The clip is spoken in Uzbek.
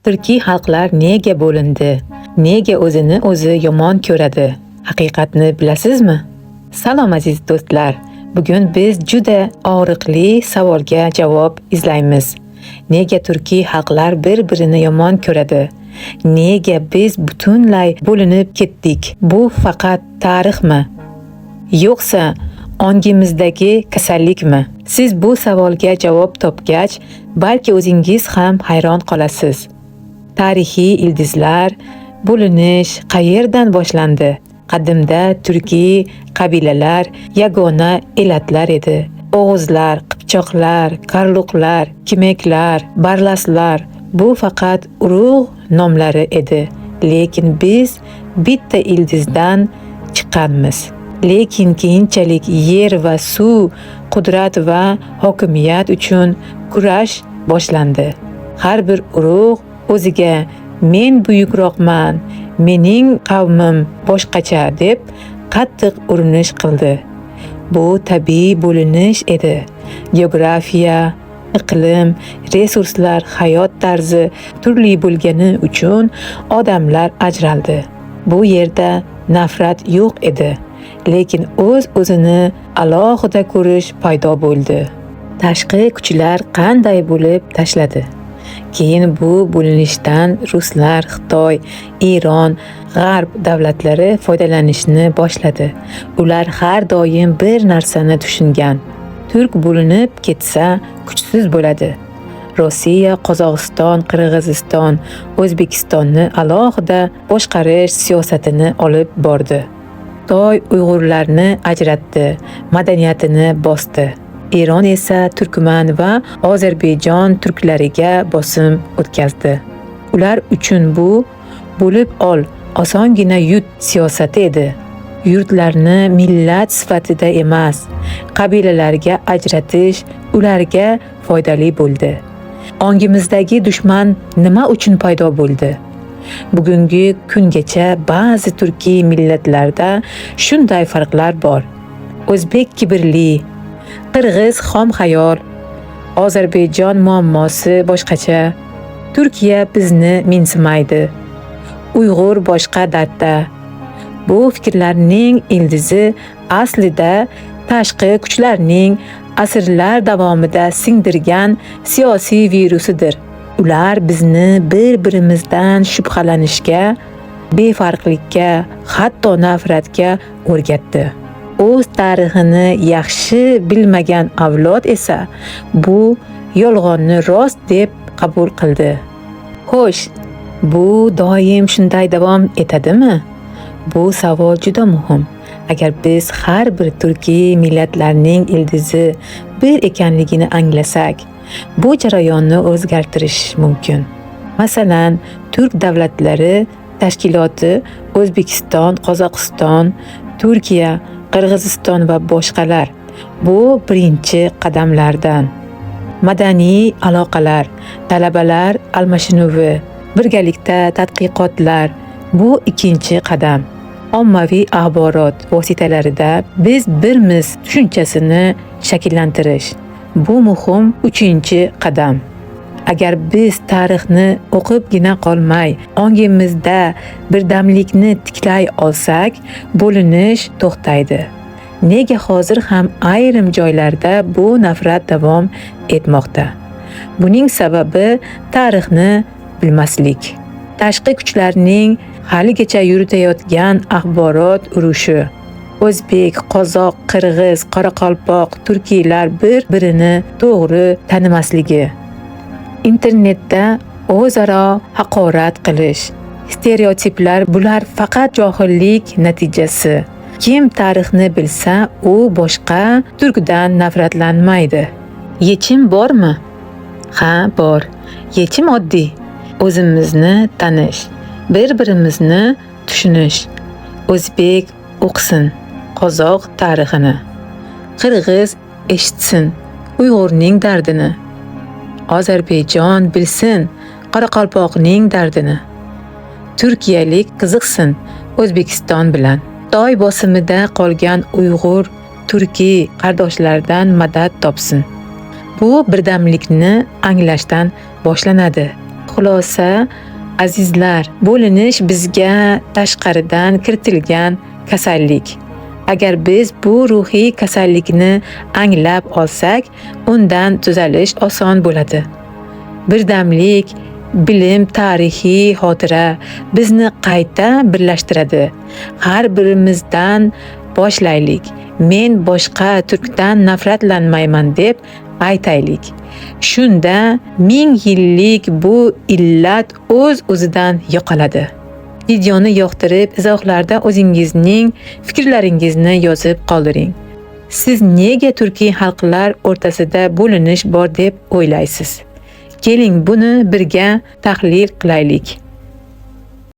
Turkiy xalqlar nega bo'lindi? Nega o'zini o'zi yomon ko'radi? Haqiqatni bilasizmi? Salom, aziz do'stlar. Bugun biz juda og'riqli savolga javob izlaymiz. Nega turkiy xalqlar bir-birini yomon ko'radi? Nega biz butunlay bo'linib ketdik? Bu faqat tarixmi? Yo'qsa ongimizdagi kasallikmi? Siz bu savolga javob topgach, balki o'zingiz ham hayron qolasiz. Tarixiy ildizlar, bo'linish qayerdan boshlandi? Qadimda turkiy qabilalar yagona elatlar edi. O'g'uzlar, qipchoqlar, karluqlar, kimeklar, barlaslar bu faqat urug' nomlari edi. Lekin biz bitta ildizdan chiqqanmiz. Lekin keyinchalik yer va suv, qudrat va hokimiyat uchun kurash boshlandi. Har bir urug' o'ziga "Men buyukroqman, mening qavmim boshqacha" deb qattiq urinish qildi. Bu tabiiy bo'linish edi. Geografiya, iqlim, resurslar, hayot tarzi turli bo'lgani uchun odamlar ajraldi. Bu yerda nafrat yo'q edi, lekin o'z-o'zini alohida ko'rish paydo bo'ldi. Tashqi kuchlar qanday bo'lib tashladi? Keyin bu bo'linishdan ruslar, Xitoy, Eron, G'arb davlatlari foydalanishni boshladi. Ular har doim bir narsani tushungan: Turk bo'linib ketsa, kuchsiz bo'ladi. Rossiya Qozog'iston, Qirg'iziston, O'zbekistonni alohida boshqarish siyosatini olib bordi. Xitoy uyg'urlarni ajratdi, madaniyatini bosdi. Eron esa turkman va Ozarbayjon turklariga bosim o'tkazdi. Ular uchun bu "bo'lib ol, osongina yut" siyosati edi. Yurtlarni millat sifatida emas, qabilalarga ajratish ularga foydali bo'ldi. Ongimizdagi dushman nima uchun paydo bo'ldi? Bugungi kungacha ba'zi turkiy millatlarda shunday farqlar bor. O'zbek kibrli, qirg'iz xomxayol, Ozarbayjon muammosi boshqacha, Turkiya bizni mensimaydi, Uyg'ur boshqa dardda. Bu fikrlarning ildizi aslida tashqi kuchlarning asrlar davomida singdirgan siyosiy virusidir. Ular bizni bir-birimizdan shubhalanishga, befarqlikka, hatto nafratga o'rgatdi. O'z tarixini yaxshi bilmagan avlod esa bu yolg'onni rost deb qabul qildi. Xo'sh, bu doim shunday davom etadimi? Bu savol juda muhim. Agar biz har bir turkiy millatlarning ildizi bir ekanligini anglasak, bu jarayonni o'zgartirish mumkin. Masalan, Turk davlatlari tashkiloti O'zbekiston, Qozog'iston, Turkiya, Qirg'iziston va boshqalar bu birinchi qadamlardan. Madaniy aloqalar, talabalar almashinuvi, birgalikda tadqiqotlar bu ikkinchi qadam. Ommaviy axborot vositalarida "biz birmiz" tushunchasini shakllantirish bu muhim uchinchi qadam. Agar biz tarixni o'qibgina qolmay, ongimizda birdamlikni tiklay olsak, bo'linish to'xtaydi. Nega hozir ham ayrim joylarda bu nafrat davom etmoqda? Buning sababi tarixni bilmaslik. Tashqi kuchlarning haligacha yuritayotgan axborot urushi. O'zbek, qozoq, qirg'iz, qoraqalpoq, turkiylar bir-birini to'g'ri tanimasligi. Internetda o'zaro haqorat qilish, stereotiplar bular faqat johillik natijasi. Kim tarixni bilsa, u boshqa turkdan nafratlanmaydi. Yechim bormi? Ha, bor. Yechim oddiy. O'zimizni tanish, bir-birimizni tushunish. O'zbek o'qisin qozoq tarixini. Qirg'iz eshitsin Uyg'urning dardini. Ozarbayjon bilsin qoraqalpoqning dardini. Turkiyalik qiziqsin O'zbekiston bilan. Xitoy bosimida qolgan Uyg'ur turkiy qardoshlardan madad topsin. Bu birdamlikni anglashdan boshlanadi. Xulosa, azizlar, bo'linish bizga tashqaridan kiritilgan kasallik. Agar biz bu ruhiy kasallikni anglab olsak, undan tuzalish oson bo'ladi. Birdamlik, bilim, tarixiy xotira bizni qayta birlashtiradi. Har birimizdan boshlaylik. Men boshqa turkdan nafratlanmayman deb aytaylik. Shunda ming yillik bu illat o'z-o'zidan yo'qoladi. Videoni yoqtirib, izohlarda o'zingizning fikrlaringizni yozib qoldiring. Siz nega turkiy xalqlar o'rtasida bo'linish bor deb o'ylaysiz? Keling, buni birga tahlil qilaylik.